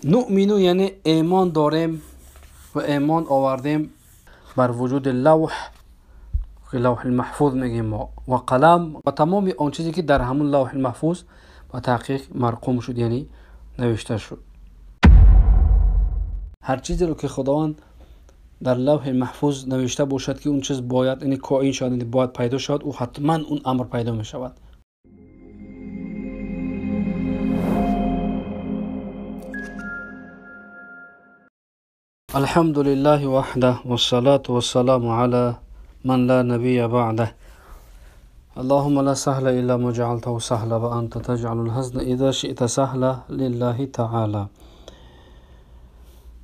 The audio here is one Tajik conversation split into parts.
نؤمن یعنی ایمان داریم و ایمان آوردیم بر وجود لوح، لوح المحفوظ میگیم ما، و قلم و تمام آن چیزی که در همون لوح المحفوظ با تحقیق مرقوم شد، یعنی نوشته شد. هر چیزی رو که خداوند در لوح محفوظ نوشته باشد که اون چیز باید، یعنی کائن شد، یعنی باید پیدا شد، او حتما اون امر پیدا می شود. الحمد لله وحده والصلاة والسلام على من لا نبي بعده. اللهم لا سهل إلا ما جعلته سهلا وأنت تجعل الحزن إذا شئت سهلا لله تعالى.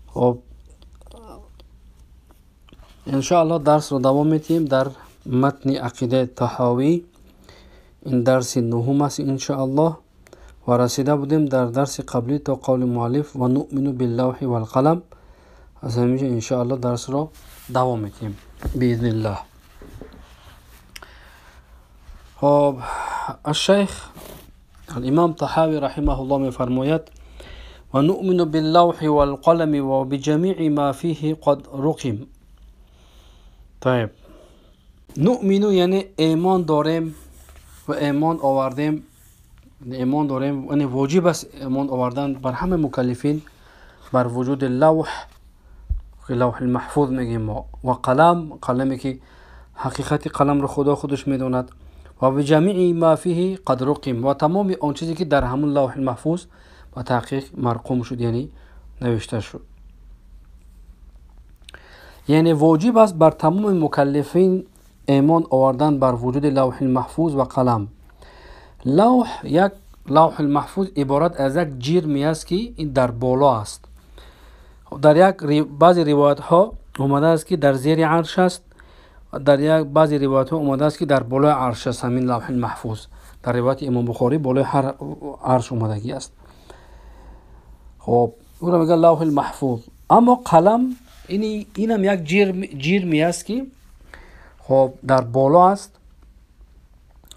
خب انشاءالله درس رو دوام میتیم در متن عقیده طحاوی. این درس نهم است انشاءالله و رسیده بودیم در درس قبلی تا قول مؤلف و نؤمن باللوح والقلم. از همینجا انشاءالله درس رو دوام میتیم باذن الله. خب الشیخ الامام طحاوی رحمه الله میفرماید و نؤمن باللوح والقلم و بجمیع ما فیه قد رقم. طيب نؤمن یعنی ایمان داریم و ایمان آوردیم، ایمان داریم یعنی واجب است ایمان آوردن بر همه مکلفین بر وجود لوح، لوح المحفوظ میگیم ما، و قلم، قلمی که حقیقت قلم رو خدا خودش میدوند، و بجمیع ما فیه قد رقم و تمام آن چیزی که در همون لوح المحفوظ با تحقیق مرقوم شد، یعنی نوشته شد. یعنی واجب است بر تمام مکلفین ایمان آوردن بر وجود لوح المحفوظ و قلم. لوح، یک لوح المحفوظ عبارت از یک جرمی است که این در بالا است. در یک بعضی روایت ها اومده است که در زیر عرش است، در یک بعضی روایت ها اومده است که در بالای عرش است. همین لوح المحفوظ در روایت امام بخاری بالای هر عرش اومدگی است. خب او را میگه لوح المحفوظ. اما قلم اینم یک جرمی است که خب در بالا است.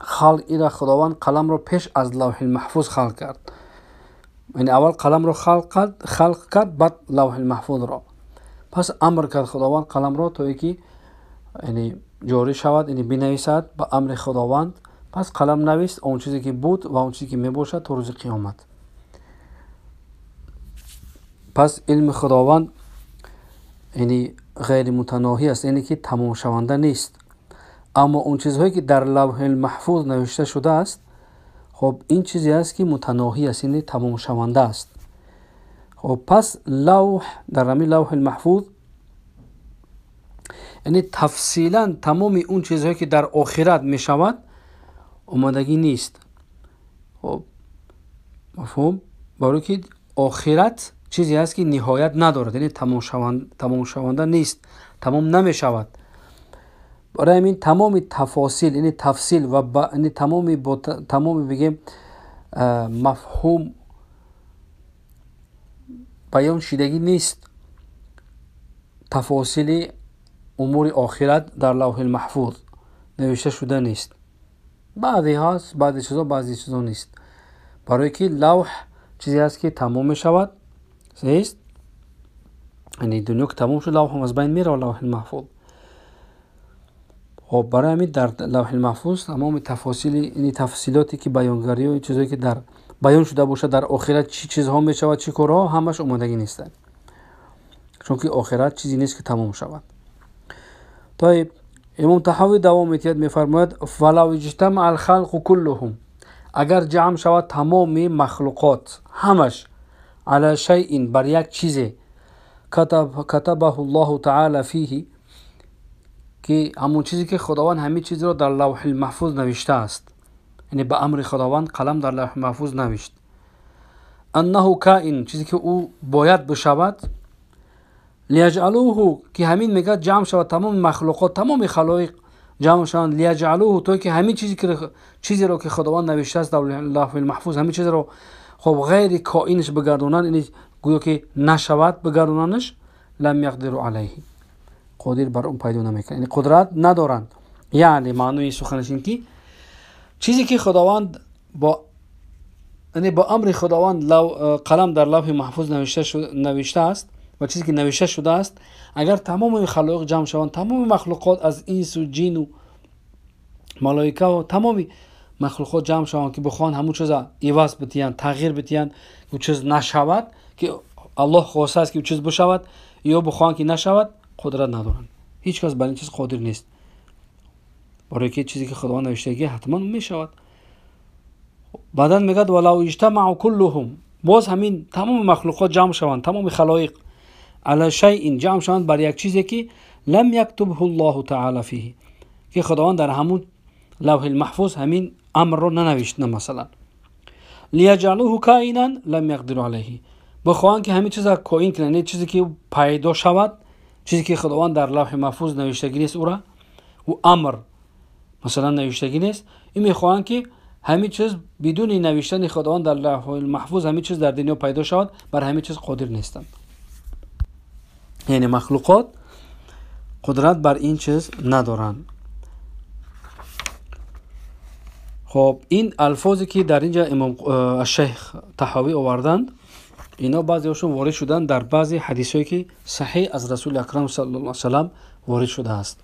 خلق ایرا خداوند قلم رو پیش از لوح المحفوظ خلق کرد، یعنی اول قلم رو خلق کرد بعد لوح المحفوظ را. پس امر کرد خداوند قلم را تا اینکه یعنی جاری شود، یعنی بنویسد به امر خداوند. پس قلم نوشت آن چیزی که بود و آن چیزی که میباشد تا روز قیامت. پس علم خداوند یعنی غیر متناهی است، یعنی که تمام شونده نیست. اما اون چیزهایی که در لوح المحفوظ نوشته شده است، خب این چیزی است که متناهی است، یعنی تمام شونده است. خب پس لوح در همین لوح المحفوظ یعنی تفصیلا تمام اون چیزهایی که در آخرت می شود آمادگی نیست. خب مفهوم؟ برای که آخرت چیزی است که نهایت ندارد، یعنی تمام شونده نیست، تمام نمی شود. برای همین تمام تفاصیل، یعنی تفصیل و یعنی تمام بگیم مفهوم بیان شدگی نیست. تفاصیل امور آخرت در لوح المحفوظ نوشته شده نیست. بعضی هست، بعضی چیزا، بعضی چیزا نیست. برای که لوح چیزی است که تمام می شود، نیست، یعنی دنیا که تمام شد لوح هم از بین میره، لوح المحفوظ. خب برای همین در لوح المحفوظ تمام تفاصیل، یعنی تفصیلاتی که بیانگری و چیزهایی که در بیان شده باشه در آخرت چی چیزها میشود، چی کارها، همش آمادگی نیستند، چون که آخرت چیزی نیست که تمام شود. طيب امام طحاوی دوام میتید، میفرماید فلو اجتمع الخلق كلهم، اگر جمع شود تمام مخلوقات همش على شیء بر یک چیزی کتبه الله تعالی فیه، که همون چیزی که خداوند همین چیز را در لوح المحفوظ نوشته است، یعنی به امر خداوند قلم در لوح محفوظ نوشت، انه کائن، چیزی که او باید بشود، لیجعلوه، که همین میگه جمع شود تمام مخلوقات، تمام خلایق جمع شوند، لیجعلوه، تا که همین چیزی را که خداوند نوشته است در لوح المحفوظ، همین چیز را خب غیر کائنش بگردونن، یعنی گویا که نشود بگردوننش، لم یقدروا علیه، قادر بر اون پیدا نمیکنن، یعنی قدرت ندارند. یعنی معنی سخنش این که چیزی که خداوند با یعنی با امر خداوند قلم در لوح محفوظ نوشته است و چیزی که نوشته شده است، اگر تمام خلایق جمع شوند، تمام مخلوقات از انس و جن و ملائکه و تمام مخلوقات جمع شوند که بخوان همون چیز عوض بتیان، تغییر بتیان، که چیز نشود که الله خواسته است که چیز بشود یا بخوان که نشود، قدرت ندارند. هیچ کس بر این چیز قادر نیست، برای که چیزی که خداوند نوشته حتما میشود. بعدا میگه ولو اجتمعوا كلهم، باز همین تمام مخلوقات جمع شوند، تمام خلایق علی شیء جمع شوند بر یک چیزی که لم یکتبه الله تعالی فیه، که خداوند در همون لوح المحفوظ همین امر رو ننوشت. مثلا لیجعلوه کائنا لم یقدروا علیه، بخواهند که همین چیز را کائن کنند، یعنی چیزی که پیدا شود، چیزی که خداوند در لوح محفوظ نوشتگی نیست، او را او امر مثلا نوشتگی نیست، این میخواهند که همین چیز بدون نوشتن خداوند در لوح المحفوظ همین چیز در دنیا پیدا شود، بر همین چیز قادر نیستند. یعنی مخلوقات قدرت بر این چیز ندارند. خب این الفاظی که در اینجا امام شیخ طحاوی آوردند، اینا بعضیشون وارد شدن در بعضی حدیثایی که صحیح از رسول اکرم صلی الله علیه و سلم وارد شده است.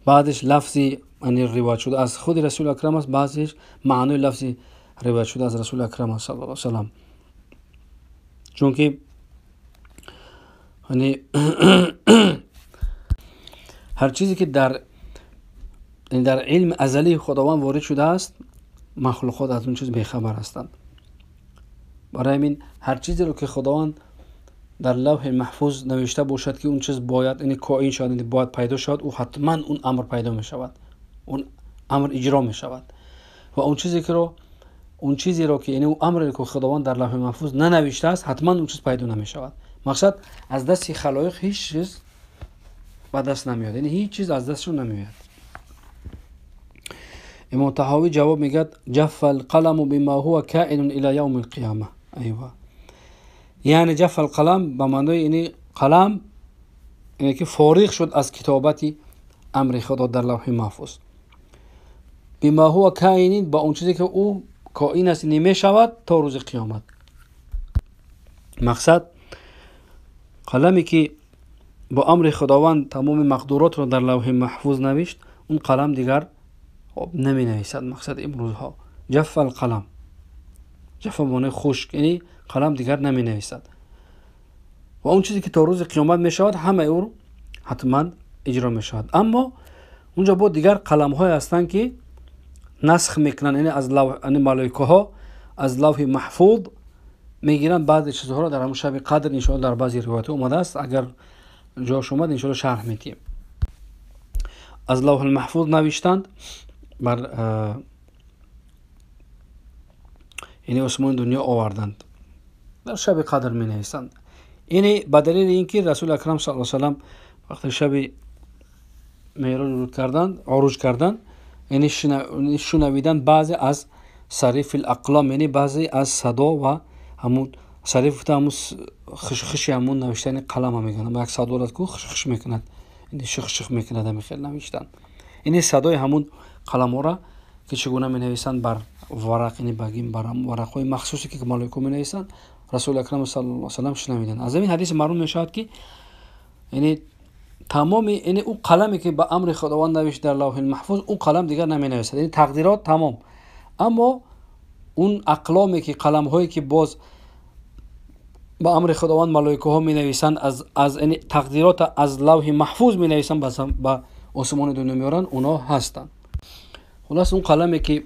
بعدش لفظی یعنی روایت شده از خود رسول اکرم است، بعضیش معنای لفظی روایت شده از رسول اکرم صلی الله علیه و سلم. چون که یعنی هر چیزی که در علم ازلی خداوند وارد شده است، مخلوقات از اون چیز بیخبر هستند. برای همین هر چیزی رو که خداوند در لوح محفوظ نوشته باشد که اون چیز باید یعنی کائن شود، یعنی باید پیدا شود، او حتما اون امر پیدا می شود، اون امر اجرا می شود. و اون چیزی که رو اون چیزی رو که یعنی اون امری که خداوند در لوح محفوظ ننوشته است، حتما اون چیز پیدا نمی شود. مقصد از دست خلایق هیچ چیز به دست نمیاد، یعنی هیچ چیز از دستشون نمیاد. امام طحاوی جواب میگه جف القلم بما هو کائن الى یوم القیامه. ایوه، یعنی جف القلم به معنای یعنی قلم یعنی که فارغ شد از کتابت امر خدا در لوح محفوظ. بما هو کائن، با اون چیزی که او کائن است نمیشود تا روز قیامت. مقصد قلمی که با امر خداوند تمام مقدورات را در لوح محفوظ نوشت، اون قلم دیگر نمی نویسد. مقصد امروزها جف القلم، جف معنی خشک، یعنی قلم دیگر نمی نویسد. و اون چیزی که تا روز قیامت می شود همه او حتما اجرا می شود. اما اونجا با دیگر قلم های هستند که نسخ میکنن، یعنی از لوح، یعنی ملائکه ها از لوح محفوظ میگیرن بعضی چیزها را در همون شب قدر. ان شاء الله در بعضی روایت اومده است، اگر جاش اومد ان شاء الله شرح میدیم. از لوح المحفوظ نوشتند بر یعنی عثمان دنیا آوردند، در شب قدر می نویسند. یعنی به دلیل اینکه رسول اکرم صلی الله علیه و سلم وقتی شب معراج ورود کردند، عروج کردند، یعنی شنویدن بعضی از صریف الاقلام، یعنی بعضی از صدا و همون صریف همون خشخش همون نوشتن قلم هم میگن، یک صدا دارد که خشخش میکند، یعنی شخشخ میکند، همین خیلی نوشتن. یعنی صدای همون قلم را که چگونه می نویسند بر ورق، یعنی بگیم بر ورق های مخصوصی که ملائکه می نویسند، رسول اکرم صلی الله علیه و سلم شنویدند. از این حدیث معلوم می شود که یعنی تمام، یعنی او قلمی که به امر خداوند نوشت در لوح المحفوظ، اون قلم دیگر نمی نویسد، یعنی تقدیرات تمام. اما اون اقلامی که قلم هایی که باز به امر خداوند ملائکه ها می نویسند، از یعنی تقدیرات از لوح محفوظ می نویسند، به آسمان دنیا میارن، اونا هستند. خلاص اون قلمی که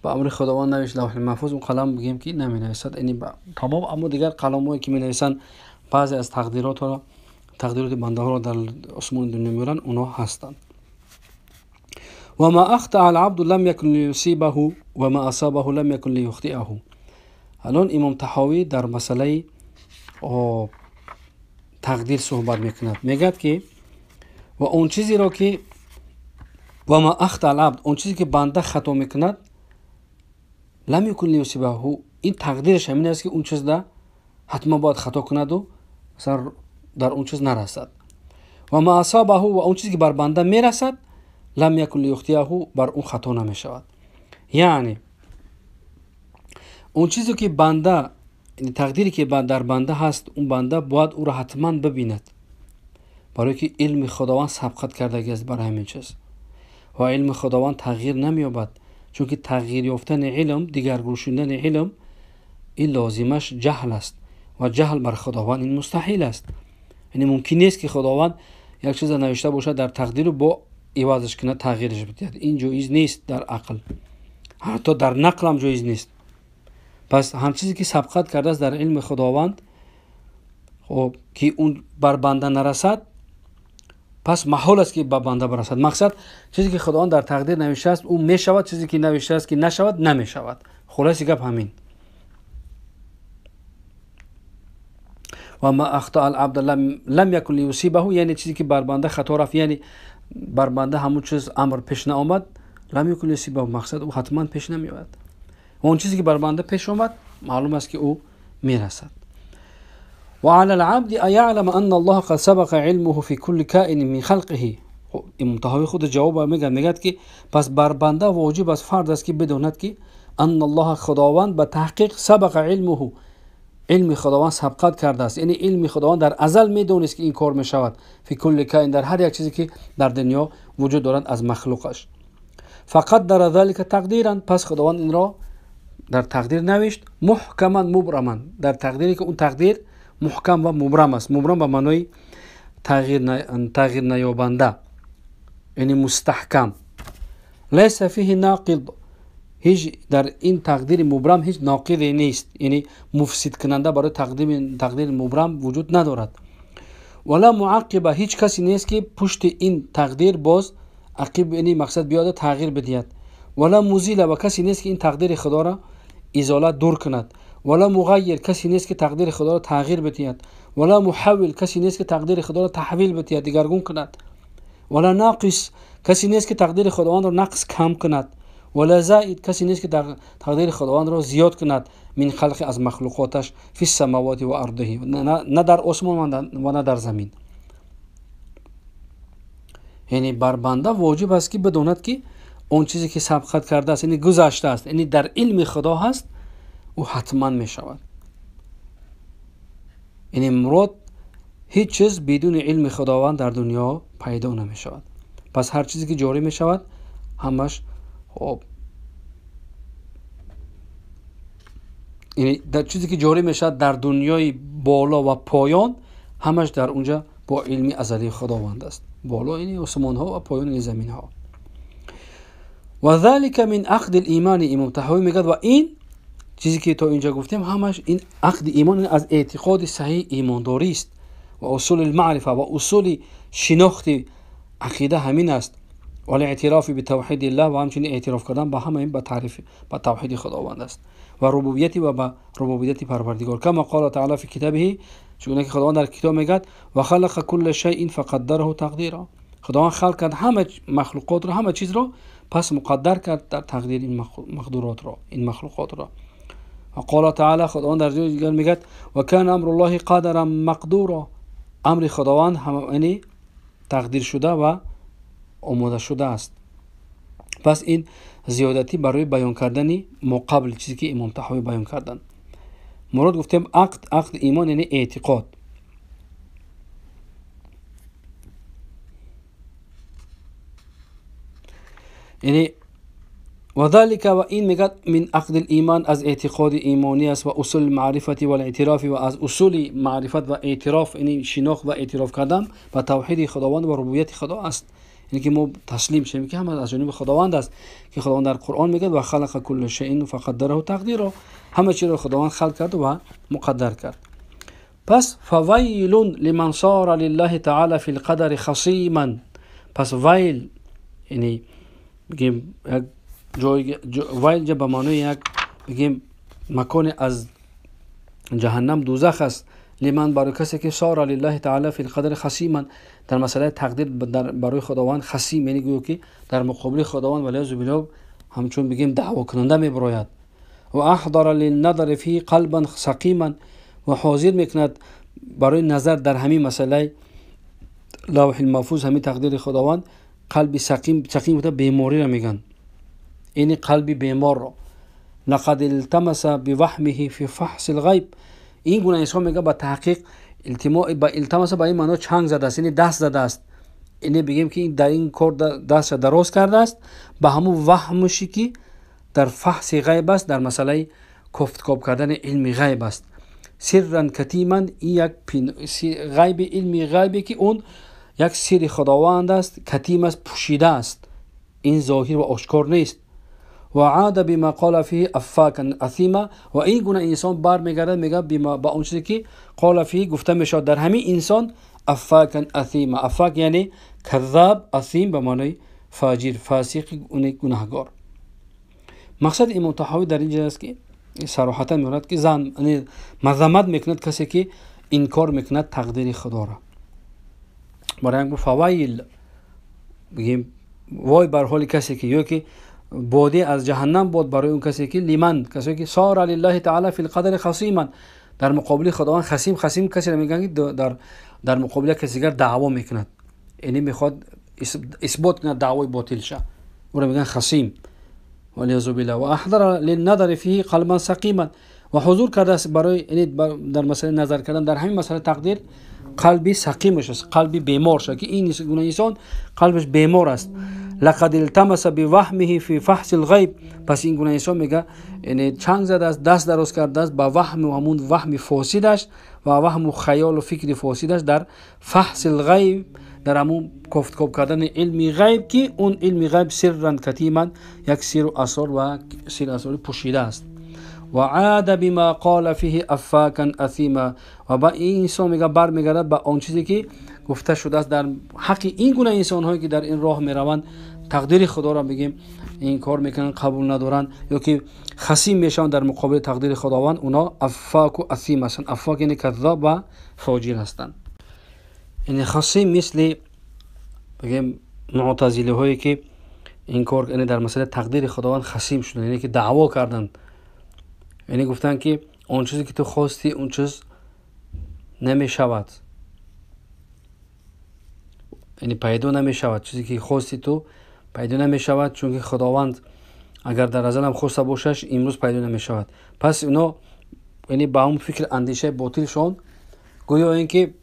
به امر خداوند نوشت لوح المحفوظ، اون قلم بگیم که نمی نویسد، یعنی تمام. اما دیگر قلم هایی که می نویسند بعضی از تقدیرات را، تقدیرات بنده ها را در آسمان دنیا میارن، اونا هستند. و ما اخطأ العبد لم يكن ليصيبه و ما اصابه لم يكن ليخطئه. الان امام طحاوی در مسئله تقدیر صحبت میکند، میگد که و اون چیزی را که و ما اخطأ العبد، اون چیزی که بنده خطا میکند، لم يكن ليصيبه، این تقدیرش همین است که اون چیز ده حتما باید خطا کند و مثلا در اون چیز نرسد. و ما اصابه، و اون چیزی که بر بنده میرسد، لم يكن ليخطئه، بر اون خطا نمیشود. یعنی Он чизе ки банда, тақдире ки дар банда ҳаст, он банда бояд ӯро ҳатман бибинад, барои ки илми Худованд сабқат кардагӣ аст бар ҳамин чиз ва илми Худованд тағйир намеёбад, чунки тағйир ёфтани илм, дигаргун шудани илм, ин лозимаш ҷаҳл аст ва ҷаҳл бар Худованд ин мустаҳил аст. Яъне мумкин нест ки Худованд як чиза навишта бошад дар тақдиру бо ивазаш кунад, тағйираш бидиҳад. Ин ҷоиз нест дар ақл, ҳатто дар нақл ҳам ҷоиз нест. Пас ҳам чизе ки сабқат кардааст дар илми Худованд, хоб ки он бар банда нарасад, пас маҳол аст ки ба банда барасад. Мақсад чизе ки Худованд дар тақдир навиштааст, ӯ мешавад, чизе ки навиштааст ки нашавад, намешавад. Хулоси гап ҳамин. Ва ма ахта ал-абд лам якун лиюсибаҳу, яъне чизе ки бар банда хато рафт, яъне бар банда ҳамон чиз амр пеш наомад, лам якун лиюсибаҳу, мақсад ӯ ҳатман пеш намеояд. Ва он чизе ки бар банда пеш омад, маълум аст ки ӯ мерасад. وعلى العبد أن يعلم أن الله قد سبق علمه في كل كائن من خلقه. امام طحاوی خود جواب میگه که پس بر بنده واجب است، فرض است که بداند که ان الله خداوند به تحقیق سبق علمه، علم خداوند سبقت کرده است، یعنی علم خداوند در ازل میدونست که این کار میشود، فی کل کائن، در هر یک چیزی که در دنیا وجود دارد از مخلوقش. فقط در ذلك تقدیرا، پس خداوند این را در تقدیر نوشت، محکما مبرما، در تقدیری که اون تقدیر محکم و مبرم است. مبرم به معنای تغییر نیابنده، یعنی مستحکم. لیس فیه ناقض، هیچ در این تقدیر مبرم هیچ ناقضی نیست، یعنی مفسد کننده برای تقدیر مبرم وجود ندارد. ولا معقبه، هیچ کسی نیست که پشت این تقدیر باز عقب، یعنی مقصد بیاد تغییر بدهد. ولا مزیل، و کسی نیست که این تقدیر خدا را ازاله دور کند. ولا مغیر، کسی نیست که تقدیر خدا را تغییر بدهد. ولا محول، کسی نیست که تقدیر خدا را تحویل بدهد، دیگرگون کند. ولا ناقص، کسی نیست که تقدیر خداوند را نقص کم کند. ولا زائد، کسی نیست که تقدیر خداوند را زیاد کند. من خلق، از مخلوقاتش، فی السماوات و ارضه، نه در آسمان و نه در زمین. یعنی بر بنده واجب است که بداند که اون چیزی که سبقت کرده است، یعنی گذشته است، یعنی در علم خدا هست، او حتما می شود. یعنی مراد هیچ چیز بدون علم خداوند در دنیا پیدا نمی شود. پس هر چیزی که جاری می شود همش خب، یعنی در چیزی که جاری می شود در دنیای بالا و پایان، همش در اونجا با علم ازلی خداوند است. بالا یعنی آسمان ها و پایان یعنی زمین ها. و ذلك من عقد الایمان، امام طحاوی میگه و این چیزی که تا اینجا گفتیم همش این عقد ایمان از اعتقاد صحیح ایمانداری است و اصول المعرفه و اصول شناخت عقیده همین است. و الاعتراف بتوحید الله، و همچنین اعتراف کردن به همه این به تعریف به توحید خداوند است و ربوبیت و به ربوبیت پروردگار. کما قال تعالی فی کتابه، چون که خداوند در کتاب میگه و خلق كل شیء فقدره تقدیرا، خداوند خلق کرد همه مخلوقات را، همه چیز را، پس مقدر کرد در تقدیر این مقدورات را، این مخلوقات را. و قال تعالی، خداوند در جای دیگر میگه و کان امر الله قدرا مقدورا، امر خداوند یعنی تقدیر شده و آماده شده است. پس این زیادتی برای بیان کردن مقابل چیزی که امام طحاوی بیان کردن. مراد گفتیم عقد ایمان یعنی اعتقاد. یعنی و ذلك، و این میگه من عقد الایمان، از اعتقاد ایمانی است و اصول معرفت و الاعتراف، و از اصول معرفت و اعتراف، یعنی شناخت و اعتراف کردن به توحید خداوند و ربوبیت خدا است. یعنی که ما تسلیم شویم که همه از جانب خداوند است، که خداوند در قرآن میگه و خلق كل شیء فقدره تقدیرا، همه چیز را خداوند خلق کرد و مقدر کرد. پس فویل لمن صار لله تعالی فی القدر خصیما، پس ویل یعنی بگیم یک جای، ویل به معنی یک بگیم مکان از جهنم، دوزخ است. لمن، برای کسی که صار لله تعالی فی القدر خصیما، در مسئله تقدیر برای خداوند خصیم، یعنی گویا که در مقابل خداوند ولی بالله همچون بگیم دعوا کننده میبراید. و احضر للنظر فی قلبا سقیما، و حاضر میکند برای نظر در همین مسئله لوح المحفوظ، همین تقدیر خداوند، قلب سقیم، سقیم بوده بیماری را میگن، یعنی قلب بیمار را، لقد التمس بوهمه في فحص الغیب. این گونه انسان میگه با تحقیق التمس با این معنا چنگ زده است، یعنی دست زده است، یعنی بگیم که در این کار دست دراز کرده است به همون وهمشی که در فحص غیب است، در مسئله کوفتکوب کردن علم غیب است. سرا کتیما، این یک غیب، علم غیبی که اون یک سر خداوند است، کتیم است، پوشیده است، این ظاهر و آشکار نیست. و عاد بما قال فيه افاکا اثیما، و این گونه انسان برمیگرده میگه با اون چیزی که قال فيه گفته میشد در همین انسان افاکا اثیما. افاک یعنی کذاب، اثیم به معنی فاجر، فاسق، گناهگار. مقصد امام طحاوی در اینجا است که صراحتا میگوید که زن مذمت میکند کسی که انکار میکند تقدیر خدا را. برای اینکه فوایل بگیم وای بر حال کسی که یا که بادی از جهنم بود برای اون کسی که لیمن، کسی که صار لله تعالی فی القدر خصیما، در مقابل خداوند خصیم. خصیم کسی را میگن که در مقابل کسی دیگر دعوا میکند، یعنی میخواد اثبات کند دعوای باطل شه، او را میگن خصیم والعیاذ بالله. و احضر للنظر فيه قلبا سقیما، و حضور کرده است برای یعنی در مسئله نظر کردن در همین مسئله تقدیر قلبی سقیمش است، قلبی بیمار شد که این گونه انسان قلبش بیمار است. لقد التمس بوهمه فی فحص الغیب، پس این گونه انسان میگه یعنی چنگ زده است، دست دراز کرده است با وهم و همون وهم فاسدش و وهم و خیال و فکر فاسدش در فحص الغیب، در همون کوفتکوب کردن علم غیب که اون علم غیب سرا کتیما، یک سر و اسرار و سر اسرار پوشیده است. و عاد بما قال فيه افاکا اثیما، و با این انسان میگه برمیگرده با آن چیزی که گفته شده است در حق این گونه انسان هایی که در این راه میروند، تقدیر خدا را بگیم این کار میکنن، قبول ندارن یا که خصیم میشن در مقابل تقدیر خداوند، اونا افاک و اثیم هستند. افاک یعنی کذاب و فاجر هستند. یعنی خصیم مثل بگیم معتزله هایی که این کار یعنی در مسئله تقدیر خداوند خصیم شدن، یعنی که دعوا کردن، یعنی گفتن که آن چیزی که تو خواستی اون چیز نمیشود، یعنی پیدا نمیشود، چیزی که خواستی تو پیدا نمیشود، چون که خداوند اگر در ازل هم خواسته باشش امروز پیدا نمیشود. پس اونا یعنی با اون فکر اندیشه باطلشون گویا اینکه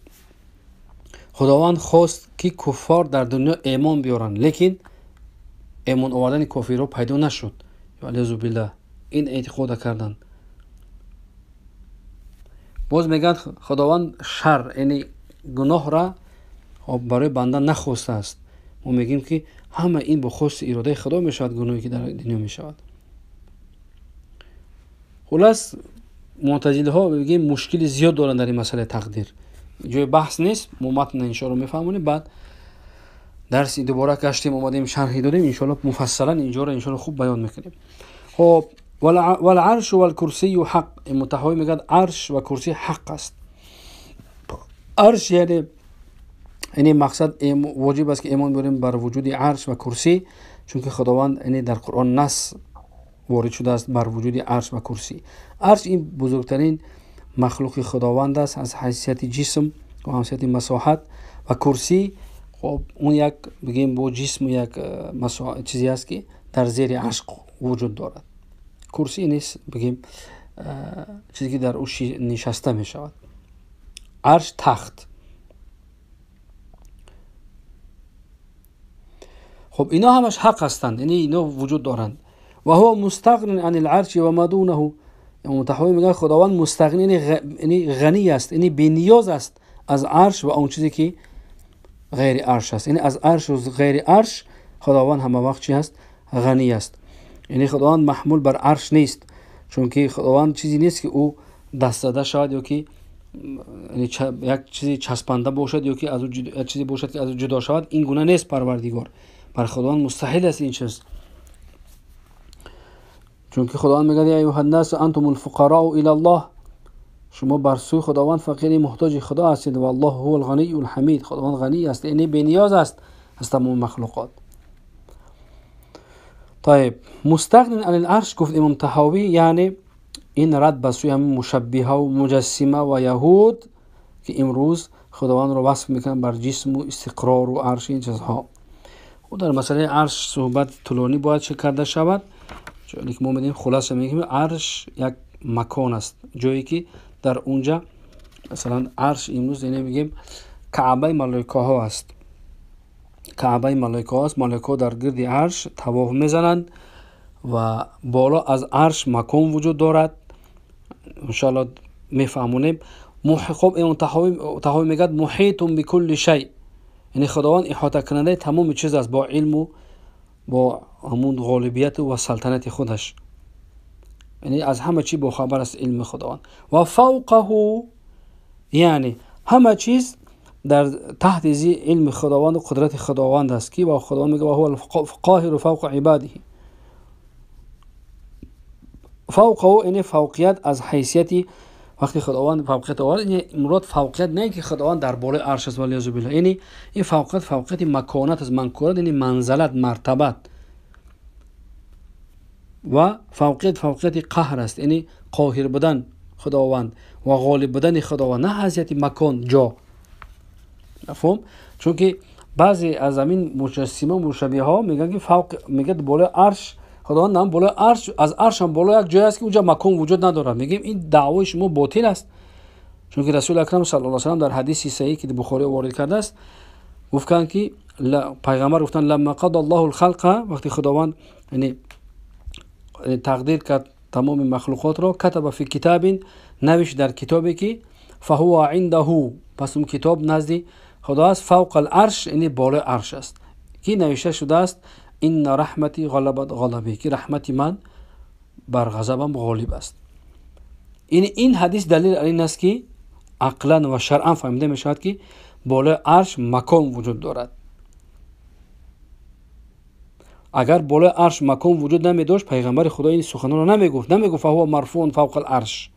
خداوند خواست که کفار در دنیا ایمان بیارن، لیکن ایمان آوردن کافرها پیدا نشد، والعیاذ بالله این اعتقاد کردن. باز میگن خداوند شر یعنی گناه را برای بنده نخواسته است. ما میگیم که همه این با خواست اراده خدا میشود، گناهی که در دنیا میشود. خلاص معتزله ها میگیم مشکل زیاد دارن در این مسئله تقدیر، جای بحث نیست، ما متن ان شاء الله میفهمونیم. بعد درس دوباره گشتیم اومدیم شرح دادیم ان شاء الله مفصلا اینجا رو ان شاء الله خوب بیان میکنیم. خب والعرش والکرسی حق، متحوی میگه عرش و کرسی حق است. عرش یعنی مقصد واجب است که ایمان بیاریم بر وجود عرش و کرسی، چون که خداوند یعنی در قرآن نص وارد شده است بر وجود عرش و کرسی. عرش این بزرگترین مخلوق خداوند است از حیثیت جسم و حیثیت مساحت، و کرسی خب اون یک بگیم با جسم یک چیزی است که در زیر عرش وجود دارد. کرسی نیست بگیم چیزی که در او نشسته می شود. عرش تخت. خب اینا همش حق هستند، یعنی اینا وجود دارند. و هو مستغن عن العرش و ما دونه. متحوی میگه خداوند مستغنی یعنی غنی است، یعنی بی‌نیاز است از عرش و اون چیزی که غیر عرش است، یعنی از عرش و غیر عرش خداوند همه وقت چی هست؟ غنی است. یعنی خداوند محمول بر عرش نیست، چون که خداوند چیزی نیست که او دست زده شود یا که یک چیزی چسبنده باشد یا که از او چیزی باشد که از او جدا شود. این گونه نیست پروردگار، بر خداوند مستحیل است این چیز، چون که خداوند میگه یا ایها الناس انتم الفقراء الی الله، شما بر سوی خداوند فقیر محتاج خدا هستید و الله هو الغنی الحمید. خداوند غنی است، یعنی بی‌نیاز است از تمام مخلوقات. طيب مستغن عن العرش گفت امام طحاوی، یعنی این رد به سوی همین مشبهه و مجسمه و یهود که امروز خداوند رو وصف میکنن بر جسم و استقرار و عرش این چیزها. و در مسئله عرش صحبت طولانی باید چه کرده شود، Чун мо медонем, хулоса мегӯем, арш як макон аст, ҷое ки дар онҷа масалан арш имрӯз яъне мегӯем каъбаи малоикаҳо аст. Каъбаи малоикаҳо аст. Малоикаҳо дар гирди арш тавоф мезананд ва боло аз арш макон вуҷуд дорад. Иншоаллоҳ мефаҳмонем. Хуб, имом Таҳовӣ мегӯяд муҳитун бикулли шай, яъне Худованд иҳотакунандаи тамоми чиз аст бо илму бо ҳамун ғолибияту ва салтанати худаш, яъне аз ҳама чиз бохабар аст илми Худованд. Ва фавқаҳу, яъне ҳама чиз дар таҳти зи илми Худованду қудрати Худованд аст, ки ва Худованд мегӯяд ва ҳува алқоҳиру фавқа ибадиҳи. Фавқаҳу яъне фавқият аз ҳайсияти вақти Худованд фавқият овард, яъне мурод фавқият не ки Худованд дар болои арш аст, валиязу биллаҳ, яъне ин фавқият фавқияти маконат аст, манкурат яъне манзалат, мартабат, ва фавқият фавқияти қаҳр аст, яъне қоҳир будан Худованд ва ғолиб будани Худованд, на ҳайсияти макон, ҷо. Мафҳум? Чунки баъзе аз ҳамин муҷассима мушаббиҳо мегӯянд ки фавқ, мегӯяд болои арш Худованд ҳам болои арш, аз арш ҳам боло як ҷое аст ки онҷа макон вуҷуд надорад. Мегӯем ин даъвои шумо ботил аст, чунки Расули Акрам саллаллоҳу алайҳи васаллам дар ҳадиси саҳиҳ ки Бухорӣ ворид кардааст гуфтанд ки пайғамбар гуфтанд ламма қада Аллоҳу алхалқа, вақте Худованд яъне тақдир кард тамоми махлуқотро, катаба фи китабин, навишт дар китобе ки фаҳува индаҳу, пас он китоб назди Худо аст, фавқа аларш, яъне болои арш аст, ки навишта шудааст инна раҳмати ғалабат ғалаби, ки раҳмати ман бар ғазабам ғолиб аст. Яъне ин ҳадис далил бар ин аст ки ақлан ва шаръан фаҳмида мешавад ки болои арш макон вуҷуд дорад. Агар болои арш макон вуҷуд намедошт, пайғамбари Худо ин суханонро намегуфт, намегуфт фаҳува марфуун фавқа аларш.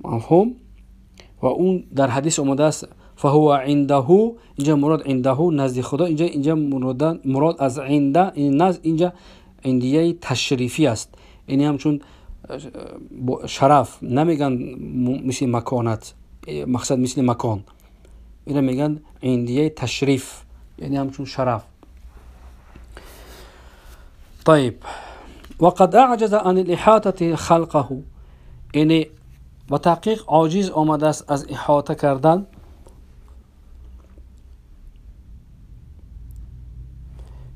Мафҳум? Ва он дар ҳадис омадааст фаҳува индаҳу, инҷа мурод индаҳу назди Худо, инҷа мурод аз инда, ин назд, инҷа индияи ташрифӣ аст, яъне ҳамчун шараф намегӯянд мисли маконат, мақсад мисли макон, инро мегӯянд индияи ташриф, яъне ҳамчун шараф. طيب وقد أعجز عن الإحاطة خلقه، یعنی با تحقیق عاجز آمده است از احاطه کردن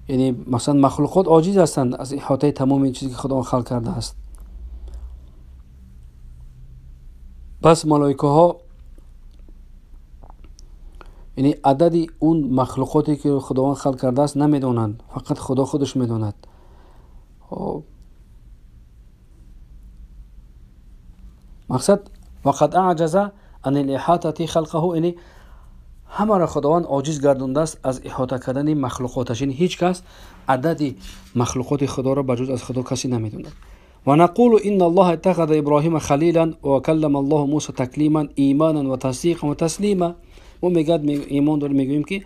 یعنی مثلا مخلوقات عاجز هستند از احاطه تمام این چیزی که خدا خلق کرده است. پس ملائکه ها یعنی عدد اون مخلوقاتی که خداوند خلق کرده است نمیدونند، فقط خدا خودش میدوند. مقصد وقد اعجز عن الاحاطه خلقه، یعنی همه را خداوند عاجز گردانده است از احاطه کردن مخلوقاتش، یعنی هیچ کس عدد مخلوقات خدا را بجز از خدا کسی نمیدوند. و نقول ان الله اتخذ ابراهیم خلیلا و کلم الله موسی تکلیما ایمانا و تصدیقا و تسلیما. ما میگد ایمان داریم، میگوییم که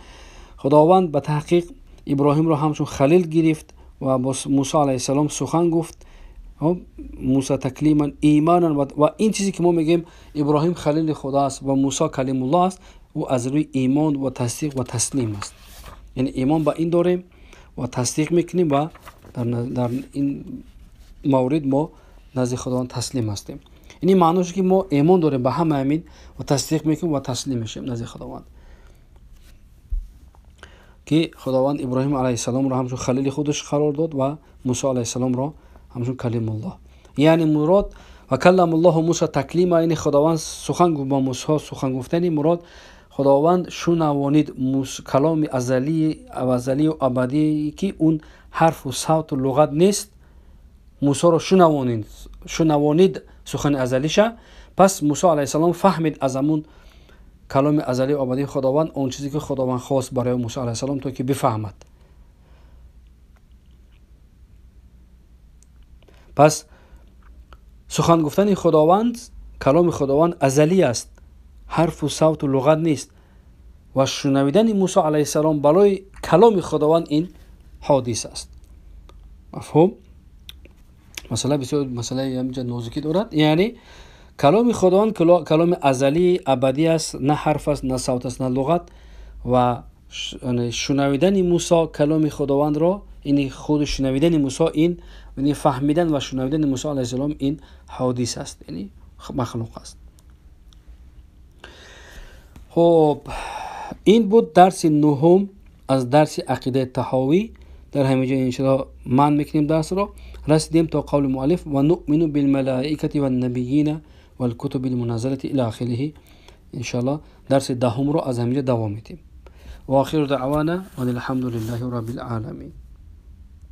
خداوند به تحقیق ابراهیم را همچون خلیل گرفت و با موسی علیه السلام سخن گفت، موسی تکلیما ایمانا، و این چیزی که ما میگیم ابراهیم خلیل خدا است و موسی کلیم الله است، او از روی ایمان و تصدیق و تسلیم است. یعنی ایمان به این داریم و تصدیق میکنیم و در این مورد ما نزد خداوند تسلیم هستیم. یعنی معنیش که ما ایمان داریم به همه همین و تصدیق میکنیم و تسلیم میشیم نزد خداوند، که خداوند ابراهیم علیه السلام را همچون خلیل خودش قرار داد و موسی علیه السلام را همچون کلیم الله. یعنی مراد و کلم الله موسی تکلیما، یعنی خداوند سخن گفت با موسی، سخن گفتنی مراد خداوند شنوانید کلام ازلی و ابدی که اون حرف و صوت و لغت نیست، موسی را شنوانید سخن ازلیشه. پس موسی علیه السلام فهمید از همون کلام ازلی و ابدی خداوند اون چیزی که خداوند خواست برای موسی علیه السلام تا که بفهمد. پس سخن گفتن خداوند، کلام خداوند ازلی است، حرف و صوت و لغت نیست، و شنویدن موسی علیه السلام برای کلام خداوند این حادث است. مفهوم؟ مسئله بسیار مسئله اینجا نازکی دارد. یعنی کلام خداوند کلام ازلی ابدی است، نه حرف است، نه صوت است، نه لغت، و شنویدن موسی کلام خداوند را، Ини худ шунавидани Мусо ин, яъне фаҳмидан ва шунавидани Мусо алайҳиссалом ин ҳодис аст, яъне махлуқ аст. Хуб, ин буд дарси нуҳум аз дарси ақидаи Таҳовӣ. Дар ҳамин ҷо иншоаллоҳ ман мекунем дарсро. Расидем то қавли муаллиф: ва нуъмину билмалоикати ваннабийина валкутуби лмуназзалати ила охириҳи. Иншоаллоҳ дарси даҳумро аз ҳамин ҷо давом медиҳем. Ва охиру даъвана ан алҳамду лиллаҳи раббил оламин.